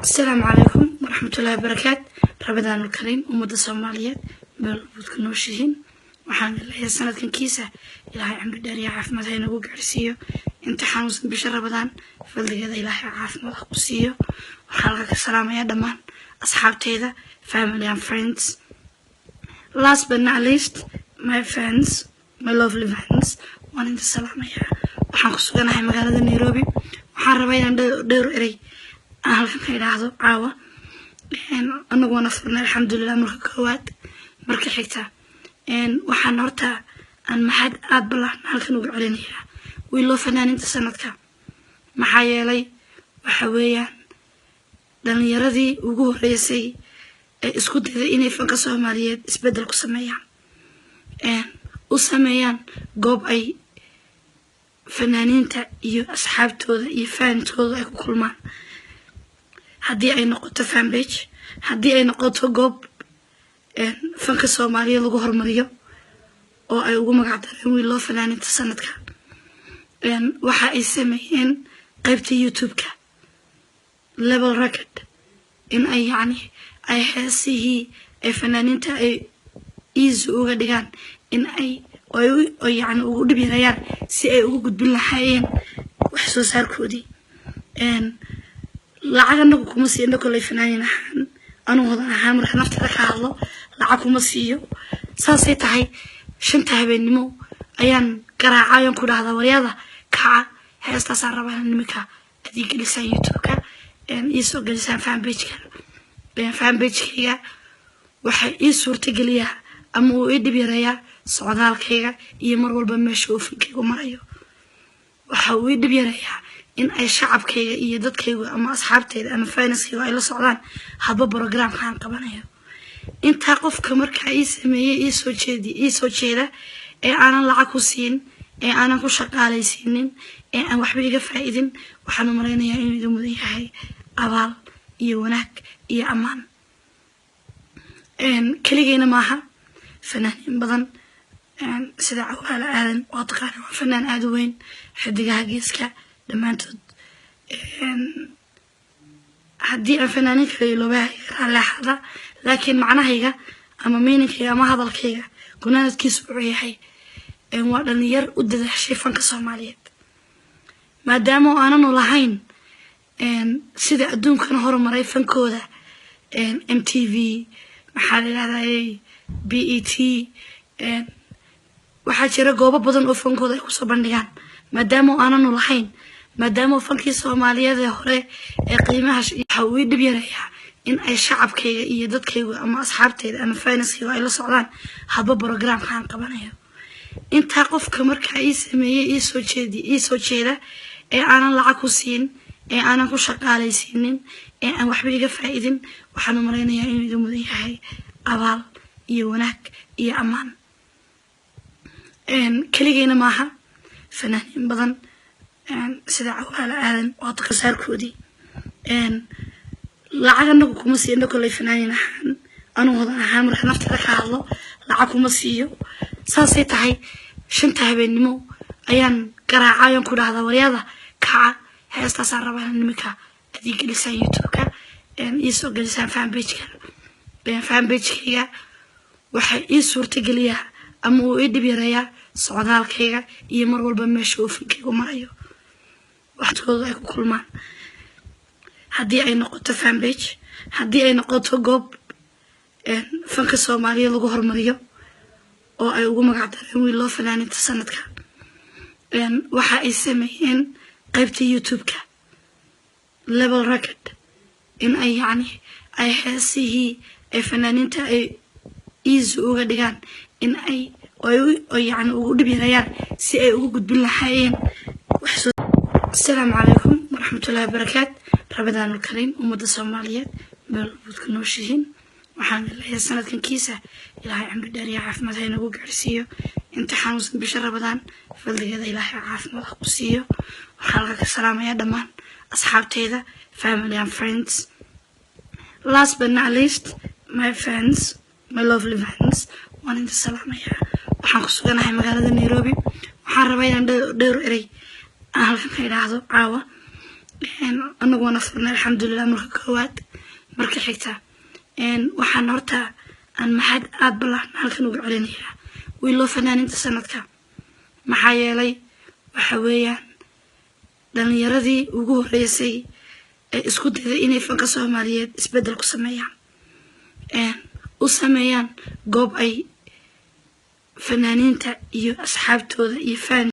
Asalaamu calaykum waraxmatullaahi wabarakaat. Ramadaanul kariim, ummadda Soomaaliyeed meel walbood ku nooshihiin. Waxaan leeyahay sanadkan kiisa Ilaahay cimri dheer iyo caafimaad ha inagu gaarsiiyo. Inta xanuunsan bisha Ramadaan fadligeeda Ilaahay caafimaad ha ku siiyo. Waxaan halka ka salaamayaa dhammaan asxaabteyda, family and friends. Last but not least, my fans, my lovely fans, waan inta salaamayaa. Waxaan ku suganahay magaalada Nairobi. Waxaan rabaa inaan dhowr erey aan halkan ka idhaahdo caawa. Anagu waana furnay, alxamdulilah. Marka koowaad, marka xigta, waxaan horta aan maxad aada ballan halkan uga celinayaa wiiloo fanaaninta sanadka. Maxaa yeelay, waxa weeyaan dhalinyaradii ugu horeysay ee isku dayday inay fanka Soomaaliyeed isbeddel ku sameeyaan, u sameeyaan goob ay fanaaniinta iyo asxaabtooda iyo faantooda ay ku kulmaan, haddii ay noqoto fanpage, haddii ay noqoto goob fanka Soomaaliyeed lagu horumariyo oo ay ugu magac dareen wiiloo fanaaninta sanadka. Waxa ay sameeyeen qaybta YouTube-ka level record, in ay yacni ay heesihii ay fanaaniinta ay easy uga dhigaan, in ay yacni ugu dhib yareeyaan si ay ugu gudbin lahaayeen wax soo saarkoodii. Lacag anagu kuma siino koley fanaanin ahaan. Anuu Hodan ahaan, marka nafteeda ka hadlo, lacag kuma siiyo. Saasay tahay, 5ta habeennimo ayaan garaaca, ayaan ku dhahdaa, "Waryada kaca, heestaasaan rabaa inaan niminka adii gelisaan YouTube-ka, iisoo gelisaan fanpageka." Fanpagekayga waxaa ii suurtageliyaa ama uu ii dhib yareeyaa socdaalkayga iyo mar walba meesha uu fankaygu marayo. Waxa uu ii dhib yareeyaa in ay shacabkayga iyo dadkaygu ama asxaabtayda ama fanskaygu ay la socdaan hadba programka aan qabanayo. Intaa qofka markaa ii sameeyey, iisoo jeedi, iisoo jeeda, ee aanan lacag ku siin, ee aanan ku shaqaalaysiinin, ee aan waxba iga faa'iidin, waxaan u malaynayaa inuu iga mudan yahay abaal iyo wanaag iyo ammaan. Keligeyna maaha, fanaaniin badan sida Cawaale Aadan, waa taqaana, waa fanaan aada u weyn, Xidigaha Geeska, dhammaantood. Haddii aan fanaaniin kale iloobaha, raalli, laakiin macnahayga ama meaningkayga ama hadalkayga gunaanadkiisu wuxuu yahay waa dhalinyar u dadaashay fanka Soomaaliyeed, maadaama aananu lahayn sida adduunkana horumaray fankooda, MTV, maxaa la yidhahdaa, BET. Waxaa jira goobo badan oo fankooda ay kusoo bandhigaan. Maadaama aananu lahayn, maadaama fankii Soomaaliyeed ee hore ee qiimaha, waxa uu ii dhib yareeyaa in ay shacabkayga iyo dadkaygu ama asxaabtayda ama fanskaygu ay la socdaan hadba programka aan qabanayo. Intaa qofka markaa ii sameeyey, iisoo jeedi, iisoo jeeda, ee aanan lacag ku siin, ee aanan ku shaqaalaysiinin, ee aan waxba iga faa'iidin, waxaan u malaynayaa inuu iga mudan yahay abaal iyo wanaag iyo ammaan. Keligeyna maaha, fanaaniin badan sida Cawaale Aadan, waa saarkoodii. Lacag anagu kuma siino koley fanaanin ahaan. Anuu Hodan ahaan, marka nafteeda ka hadlo, lacag kuma siiyo. Saasay tahay, 5ta habeennimo ayaan garaaca, ayaan ku dhahdaa, "Waryada kaca, heestaasaan rabaa inaan niminka adii gelisaan YouTube-ka, iisoo gelisaan fanpageka." Fanpagekayga waxaa ii suurtageliyaa ama uu ii dhib yareeyaa socdaalkayga iyo mar walba meesha uu fankaygu marayo, waxtooda ay ku kulmaan, haddii ay noqoto fanpage, haddii ay noqoto goob fanka Soomaaliyeed lagu horumariyo oo ay ugu magac dareen wiil loo fanaaninta sanadka. Waxa ay sameeyeen qaybta YouTube-ka level record, in ay yacni ay heesihii ay fanaaniinta ay easy uga dhigaan, in ay yacni ugu dhib yareeyaan si ay ugu gudbin lahaayeen. Asalaamu calaykum waraxmatullahi wabarakaat. Ramadaanul kariim, ummadda Soomaaliyeed meel walbood ku nooshihiin. Waxaan leeyahay sanadkan kiisa Ilaahay cimri dheer iyo caafimaad ha inagu gaarsiiyo. Inta xanuunsan bisha Ramadaan fadligeeda Ilaahay caafimaad ha ku siiyo. Waxaan halka ka salaamayaa dhammaan asxaabteyda, family and friends. Last but not least, my fans, my lovely fans, waan inta salaamayaa. Waxaan ku suganahay magaalada Nairobi. Waxaan rabaa inaan dhowr erey aan halkan ka idhaahdo caawa. Anagu waana furnay, alxamdulilah. Marka koowaad, marka xigta, waxaan horta aan maxad aada ballan halkan uga celinayaa Wiilo fanaaninta sanadka. Maxaa yeelay, waxa weeyaan dhalinyaradii ugu horeysay ee isku dayday inay fanka Soomaaliyeed isbeddel ku sameeyaan, u sameeyaan goob ay fanaaniinta iyo asxaabtooda iyo fan